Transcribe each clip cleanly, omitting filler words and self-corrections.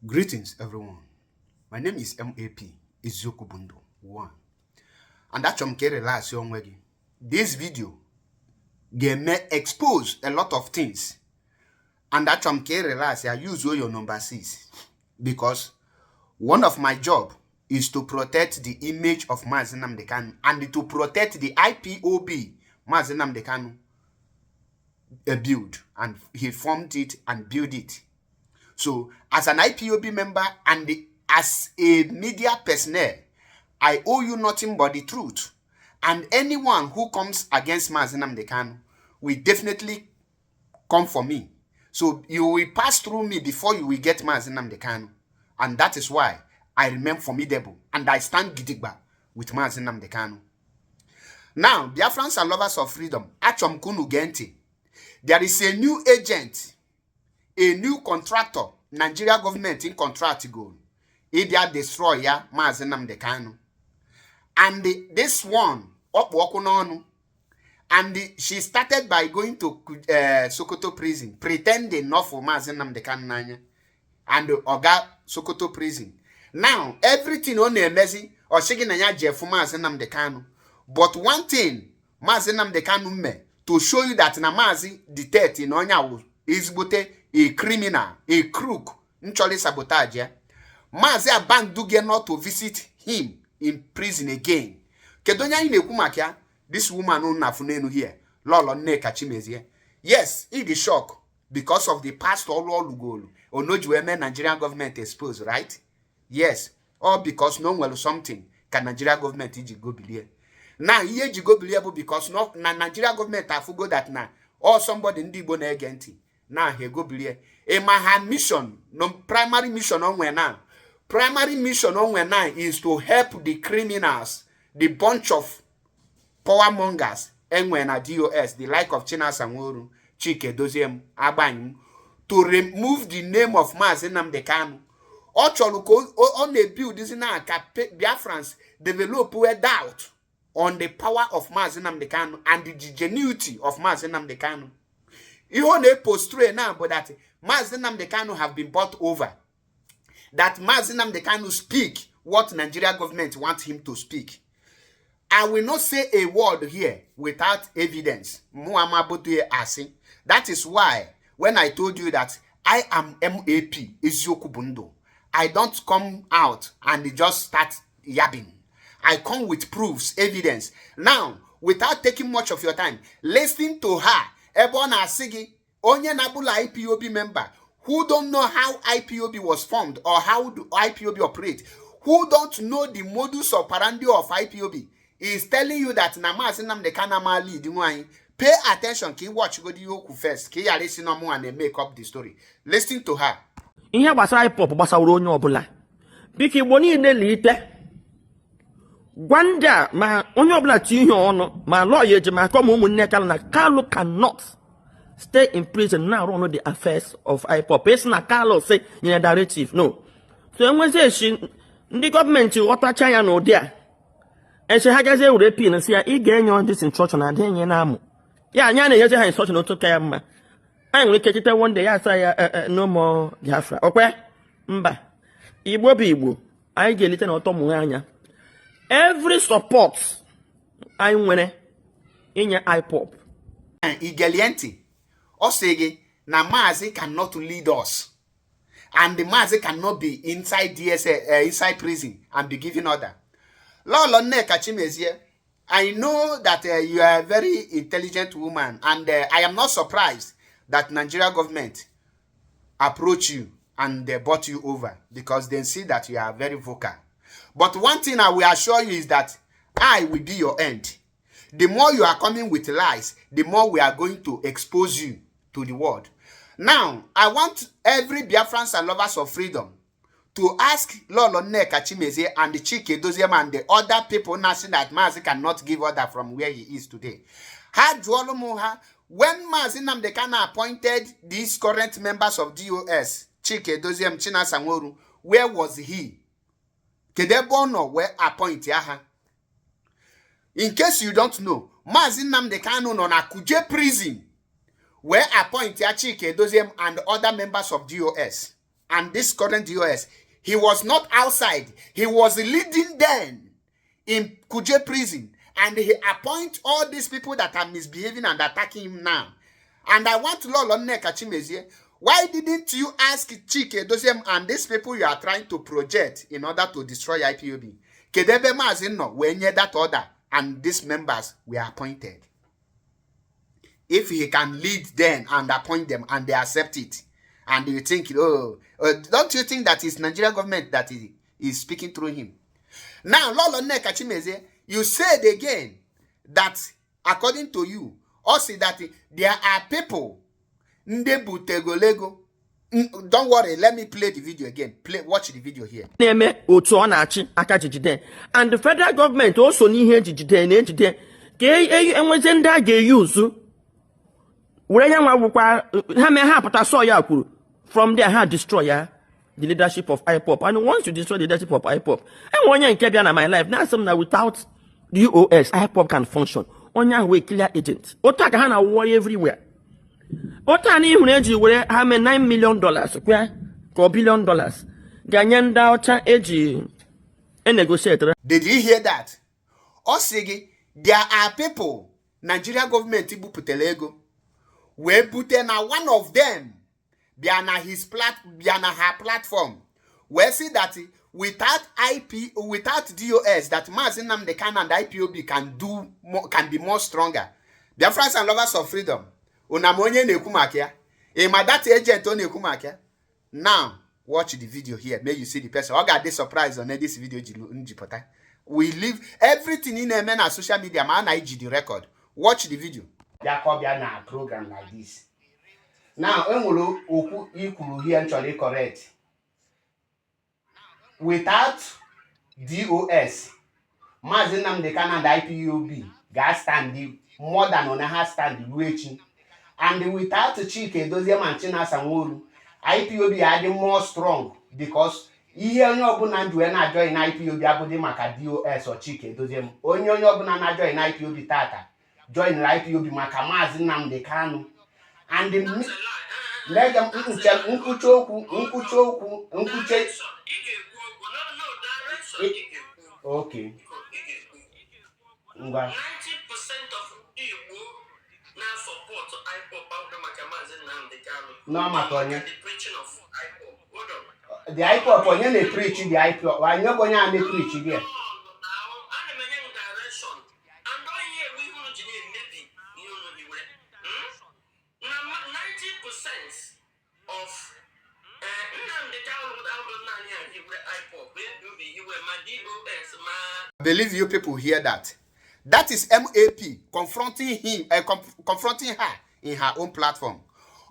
Greetings, everyone. My name is MAP Eziokwu Bundo 1. And that's why relax your way. This video may expose a lot of things. And that's why relax. I use all your number 6. Because one of my job is to protect the image of Mazi Nnamdi Kanu and to protect the IPOB Mazi Nnamdi Kanu build. And he formed it and built it. So, as an IPOB member and as a media personnel, I owe you nothing but the truth. And anyone who comes against Mazi Nnamdi Kanu will definitely come for me. So, you will pass through me before you will get Mazi Nnamdi Kanu. And that is why I remain formidable. And I stand gidigba with Mazi Nnamdi Kanu. Now, Biafrans and lovers of freedom, Achom Kunu Genti, there is a new agent, a new contractor, Nigeria government in contract go. Idia destroy ya Mazi Nnamdi Kanu. And this one, up walking on, and she started by going to Sokoto prison, pretending not for Mazi Nnamdi Kanu and Oga Sokoto prison. Now, everything on the Mazi or shaking a Jeff for Mazi Nnamdi Kanu. But one thing, Mazi Nnamdi Kanu me, to show you that Namazi, the 30 in Onya is bote a criminal, a crook, nchole sabotage. Yeah? Mazi abanduge not to visit him in prison again. Kedonya ine kumakia, this woman on nafunenu here, Lolo Nneka Chimezie. Yes, it is shock because of the past all Lugolu. Or no Jueme Nigerian government exposed, right? Yes, or because no well something can Nigeria government go believe. Now here you go believe because no Nigeria government have forgot that now or somebody in the bone agenti. Now he go believe. A my mission, no primary mission on when now. Primary mission on when now is to help the criminals, the bunch of power mongers, and when a DOS, the like of China Sanworu, Chike Doziem, Abanyum, to remove the name of Mazi Nnamdi Kanu. Ocholuko on the build is in a Biafrans develop a doubt on the power of Mazi Nnamdi Kanu and the genuity of Mazi Nnamdi Kanu. You want to postrate now, but that Mazi Nnamdi Kanu have been bought over. That Mazi Nnamdi Kanu speak what Nigeria government wants him to speak. I will not say a word here without evidence. That is why when I told you that I am MAP, Eziokwu Bundo, I don't come out and just start yabbing. I come with proofs, evidence. Now, without taking much of your time, listen to her. Ebona Asigi, Onye Nabula IPOB member, who don't know how IPOB was formed or how do IPOB operate, who don't know the modus operandi of IPOB, is telling you that Mazi Nnamdi Kanu lead. Pay attention, ki watch go the first, ki listen no more and make up the story. Listen to her. Ihe gbasara IPOB gbasara onye ọbụla. Biko Igbo niile liite. Gwanda ma onye ọbụla ti ihe ọnụ ma lawyer eji ma come ụmụnne Kanu na Kanu cannot stay in prison now run the affairs of IPOB. Person na Kanu say in directive no. So enwezi eshi ndị gọọmenti ghọtacha ya n'ụdị a. Eche ha gazie ure pin si ya ị ga-enye this instruction na adịghị na amụ. Ya anya na-enyezi ha instruction otu ka ya mma. Anyị nwere ike chite one day ya asa ya no more Biafra. Okwe? Mba. Igbo bụ Igbo. Anyị ga-elite na ọtọ mụ anya. Every support I nwere inye IPOB. Igelienti. Osege na Mazi cannot lead us. And the Mazi cannot be inside DSA, inside prison and be giving order. Lolo Nneka Chimezie, I know that you are a very intelligent woman and I am not surprised that Nigeria government approach you and they bought you over because they see that you are very vocal. But one thing I will assure you is that I will be your end. The more you are coming with lies, the more we are going to expose you to the world. Now, I want every Biafrans and lovers of freedom to ask Lolo Nneka Chimezie and the Chike Doziem and the other people now saying that Mazi cannot give order from where he is today. When Mazi Nnamdi Kanu appointed these current members of DOS, Chike Doziem, China Sanworu, where was he? Kedebono were appointed. In case you don't know, Mazi Nnamdi Kanu no na Kuje prison were appointed Chike Doziem and other members of DOS. and this current DOS, he was not outside. He was leading them in Kuje prison. And he appoint all these people that are misbehaving and attacking him now. And I want Lolo Nneka Chimezie, why didn't you ask Chike Doziem and these people you are trying to project in order to destroy IPOB? Kedebe Mazi no wenye that order and these members were appointed. If he can lead them and appoint them and they accept it, and you think, don't you think that it's Nigerian government that is speaking through him? Now, Lolo Nneka Chimezie, you said again that according to you, also that there are people don't worry, let me play the video again. Watch the video here. And the federal government also need from there had destroy the leadership of IPOB. And once you destroy the leadership of IPOB, and one year in Kebian my life, now something that without DOS, IPOB can function. Onya way clear agent. Otaka hana war everywhere. Otani huneji were hame $9 million, $4 billion. Ganyan da ocha eji a negotiator. Did you hear that? Osigi, there are people, Nigeria government ibu putelego, we pute na one of them, biana her platform. We see that without DOS, that Mazi Nnamdi Kanu and IPOB can be more stronger. Dear friends and lovers of freedom, unamonye nekumakia, that agent on nekumakia. Now watch the video here. May you see the person. I got this surprise on this video. We leave everything in a man on social media. Man, I the record. Watch the video. There could be a program like this. Now, oku ikulu here actually correct. Without DOS, Mazi Nnamdi Kanu and IPOB gas stand more than on a stand waiting. And without Chike Doziem and China Sanworu, IPOB adding more strong because here no bunandu na join IPOB abudi maka DOS or Chike Doziem. Onyo bunana join IPOB tata. Join IPOB maka Mazi Nnamdi Kanu. And the let them okay. 90% of Igbo now support IPOB maka Mazi Nnamdi Kanu. No matter the preaching of IPOB. Hold on. The IPOB when they preach the IPOB, why you going to preach here? I believe you people hear that. That is MAP confronting him, confronting her in her own platform.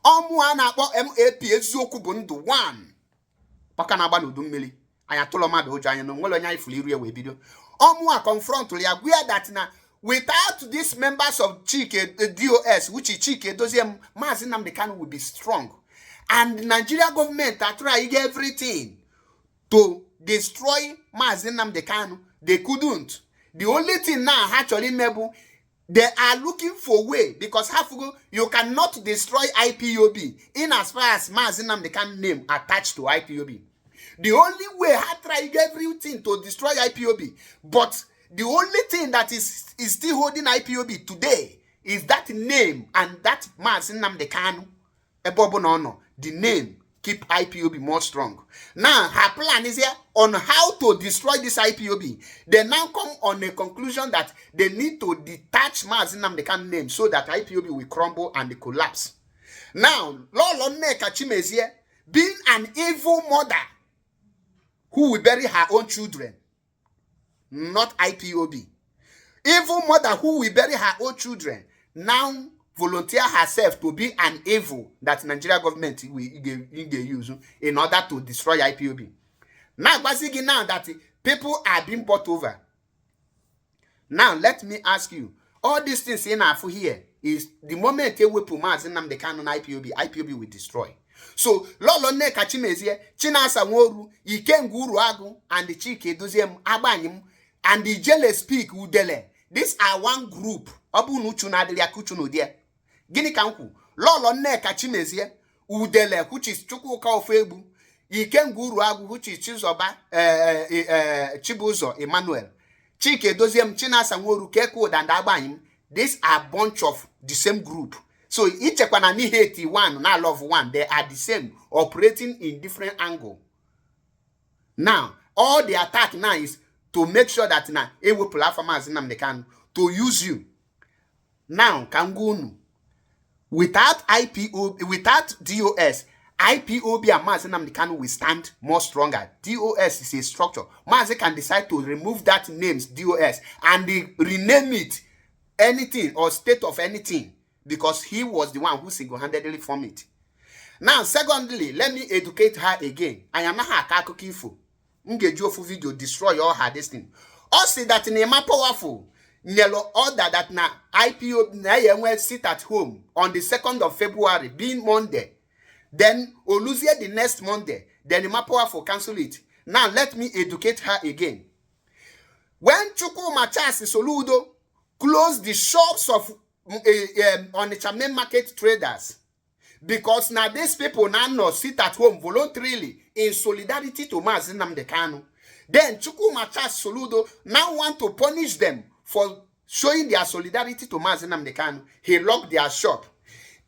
Omuana MAP eziokwu bụ ndụ one. Paka na agba n'udu mmiri. Anya tolo mmadụ ụjọ anya no nwele onye ifuli iri we bido. Omua confront ya where that na without these members of Chike DOS, which is Chike Doziem, Mazi Nnamdi Kanu will be strong. And the Nigeria government are trying everything to destroy Mazi Nnamdi Kanu. They couldn't. The only thing now actually maybe they are looking for way because you cannot destroy IPOB in as far as Mazi Nnamdi Kanu name attached to IPOB. The only way I try everything to destroy IPOB, but the only thing that is still holding IPOB today is that name and that Mazi Nnamdi Kanu. The name keep IPOB more strong. Now, her plan is here on how to destroy this IPOB. They now come on a conclusion that they need to detach Mazi Nnamdi Kanu name so that IPOB will crumble and collapse. Now, Lolo Nneka Chimezie, being an evil mother who will bury her own children, not IPOB. Evil mother who will bury her own children, now volunteer herself to be an evil that Nigeria government will use in order to destroy IPOB. Now, basically now that people are being bought over. Now, let me ask you, all these things in our here is the moment they will put Mazi Nnamdi Kanu and IPOB will destroy. So, Lolo Nneka Chimezie, Chinasa Nworu, Ikenguru Agu, and the Chike Doziem Abanyim, and the Jele Speak Udele. These are one group. Abu Nuchuna de Yakuchuno dear. Gini Kanku, Lolo Nneka Chimezie, Udele, which is Chukwuka Ofebu, Ikenguru Agwu, which is Chizoba, Chibuzo, Emmanuel, Chike Doziem, Chinasa Nworu, Keko, and Abaim. These are a bunch of the same group. So each one ni hate one, now love one. They are the same, operating in different angle. Now, all the attack now is to make sure that now it will platform Mazi Nnamdi Kanu to use you. Now, Kangunu, without IPOB, without DOS, IPOB and Mazi Nnamdi Kanu will stand more stronger. DOS is a structure. Mazi can decide to remove that names DOS and rename it anything or state of anything because he was the one who single-handedly formed it. Now, secondly, let me educate her again. I am not her kakukifo. Ngejofu video destroy all her destiny. Also that in a powerful yellow order that na IPO na sit at home on the 2nd of February being Monday. Then Oluzie the next Monday. Then the powerful cancel it. Now let me educate her again. When Chukwu Machasi Soludo closed the shops of Onitsha main market traders, because now these people now sit at home voluntarily in solidarity to Mazi Nnamdi Kanu. Then Chukwu Machas Soludo now want to punish them for showing their solidarity to Mazi Nnamdi Kanu. He locked their shop.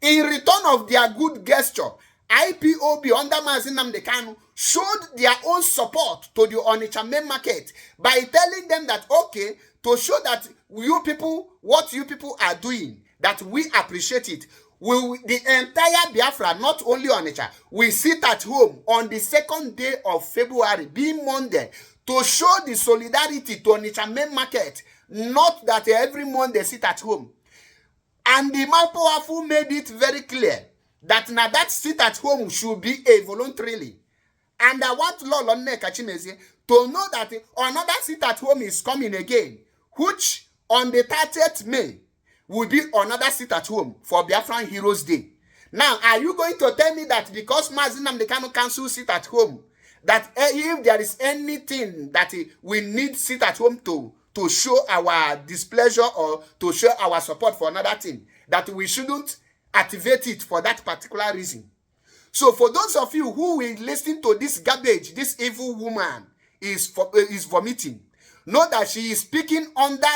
In return of their good gesture, IPOB under Mazi Nnamdi Kanu showed their own support to the Onitsha main market by telling them that, okay, to show that you people, what you people are doing, that we appreciate it. The entire Biafra, not only Onitsha, we sit at home on the 2nd day of February, being Monday, to show the solidarity to Onitsha main market, not that every Monday sit at home. And the man powerful made it very clear that now that sit at home should be a voluntarily. And I want Lolo Nneka Chimezie to know that another sit at home is coming again, which on the 30th May will be another sit at home for Biafran Heroes Day. Now, are you going to tell me that because Mazi Nnamdi Kanu cancel sit at home, that if there is anything that we need sit at home to show our displeasure or to show our support for another thing, that we shouldn't activate it for that particular reason? So for those of you who will listen to this garbage, this evil woman is vomiting, know that she is speaking under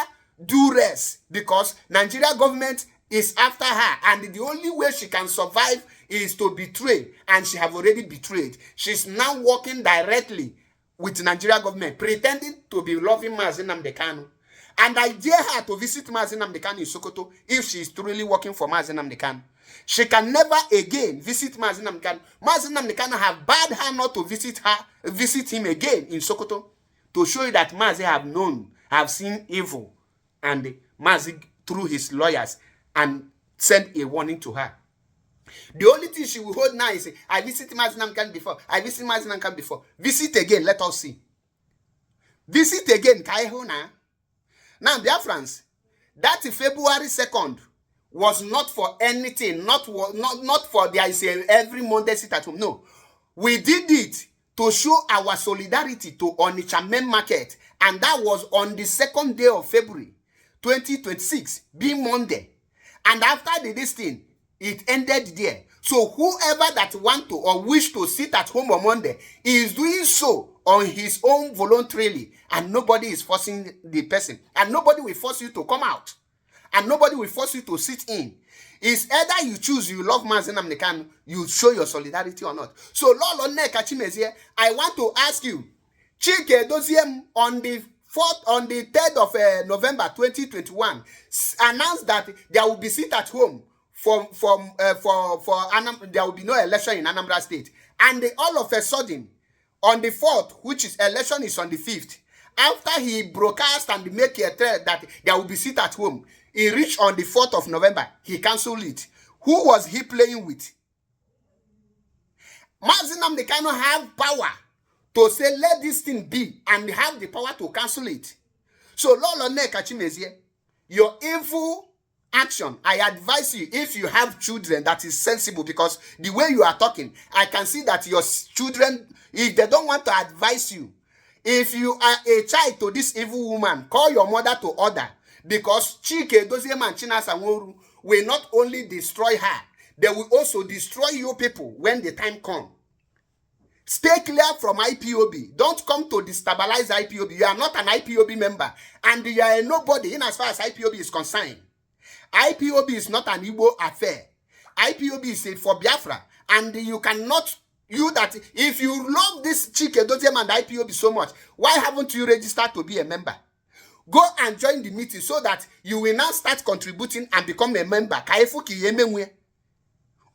duress because Nigeria government is after her, and the only way she can survive is to betray, and she have already betrayed. She's now working directly with Nigeria government, pretending to be loving Mazi Nnamdi Kanu. And I dare her to visit Mazi Nnamdi Kanu in Sokoto if she is truly working for Mazi Nnamdi Kanu. She can never again visit Mazi Nnamdi Kanu. Mazi Nnamdi Kanu have bade her not to visit him again in Sokoto, to show you that Mazi have seen evil, and Mazi through his lawyers and sent a warning to her. The only thing she will hold now is, I visited Mazi Nnamdi Kanu before. I visited Mazi Nnamdi Kanu before. Visit again, let us see. Visit again, Kaihona. Now, dear friends, that February 2nd was not for anything, not for there is every Monday sit at home. No. We did it to show our solidarity to Onitsha main market, and that was on the 2nd day of February 2026, being Monday. And after this thing, it ended there. So whoever that want to or wish to sit at home on Monday is doing so on his own voluntarily, and nobody is forcing the person, and nobody will force you to come out, and nobody will force you to sit in. It's either you choose, you love Mazi Nnamdi Kanu, you show your solidarity or not. So Lolo Nneka Chimezie, I want to ask you, Chike Doziem on the 3rd of November 2021 announced that there will be sit at home for there will be no election in Anambra State, and all of a sudden on the 4th, which is election is on the 5th, after he broadcast and make a threat that there will be sit at home, he reached on the 4th of November, he cancelled it. Who was he playing with? Mazi Nnamdi Kanu have power to say let this thing be, and have the power to cancel it. So Lolo Nneka Chimezie, your evil action, I advise you, if you have children, that is sensible, because the way you are talking, I can see that your children, if they don't want to advise you, if you are a child to this evil woman, call your mother to order, because Chike Doziem and Chinasa Nworu will not only destroy her, they will also destroy you people when the time comes. Stay clear from IPOB. Don't come to destabilize IPOB. You are not an IPOB member. And you are a nobody in as far as IPOB is concerned. IPOB is not an Igbo affair. IPOB is for Biafra. And you cannot, if you love this Chike Doziem and IPOB so much, why haven't you registered to be a member? Go and join the meeting so that you will now start contributing and become a member.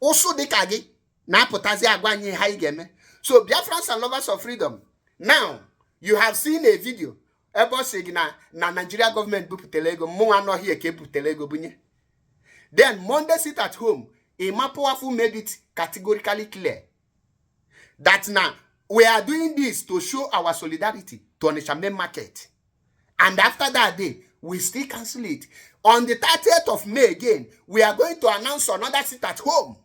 Also, dekage na potazi agwanye haigeme. So, Biafrans and lovers of freedom, now you have seen a video. Ebo segina na Nigeria government buputelego mo ano here ke buputelego bunye. Then Monday sit at home. Powerful made it categorically clear that now we are doing this to show our solidarity to Onitsha main market. And after that day, we still cancel it. On the 30th of May again, we are going to announce another sit at home.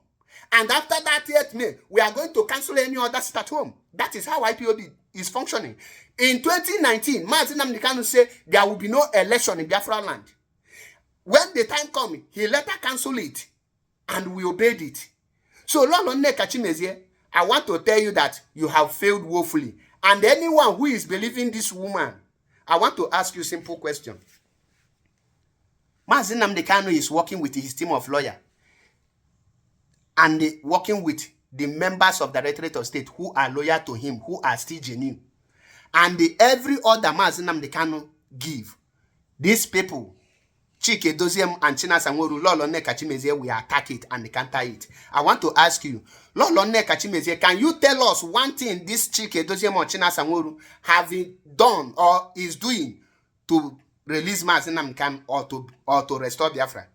And after that 30th May, we are going to cancel any other sit at home. That is how IPOB is functioning. In 2019, Mazi Nnamdi Kanu said there will be no election in Biafra land. When the time comes, he later canceled it. And we obeyed it. So, Lolo Nneka Chimezie, I want to tell you that you have failed woefully. And anyone who is believing this woman, I want to ask you a simple question. Mazi Nnamdi Kanu is working with his team of lawyers and working with the members of the Directorate of State who are loyal to him, who are still genuine. And every other Mazi Nnamdi Kanu give, these people, Chike Doziem and China Sanworu, Lolo Nneka Chimezie, we attack it and counter it. I want to ask you, Lolo Nneka Chimezie, can you tell us one thing this Chike Doziem or China Sanworu have done or is doing to release Mazi Nnamdi Kanu or to restore Biafra?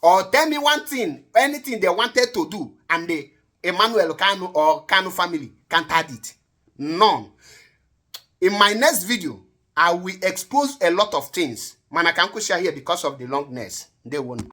Or tell me one thing, anything they wanted to do and the Emmanuel Kanu or Kanu family countered it. None. In my next video, I will expose a lot of things. Man, I can't share here because of the longness. They won't.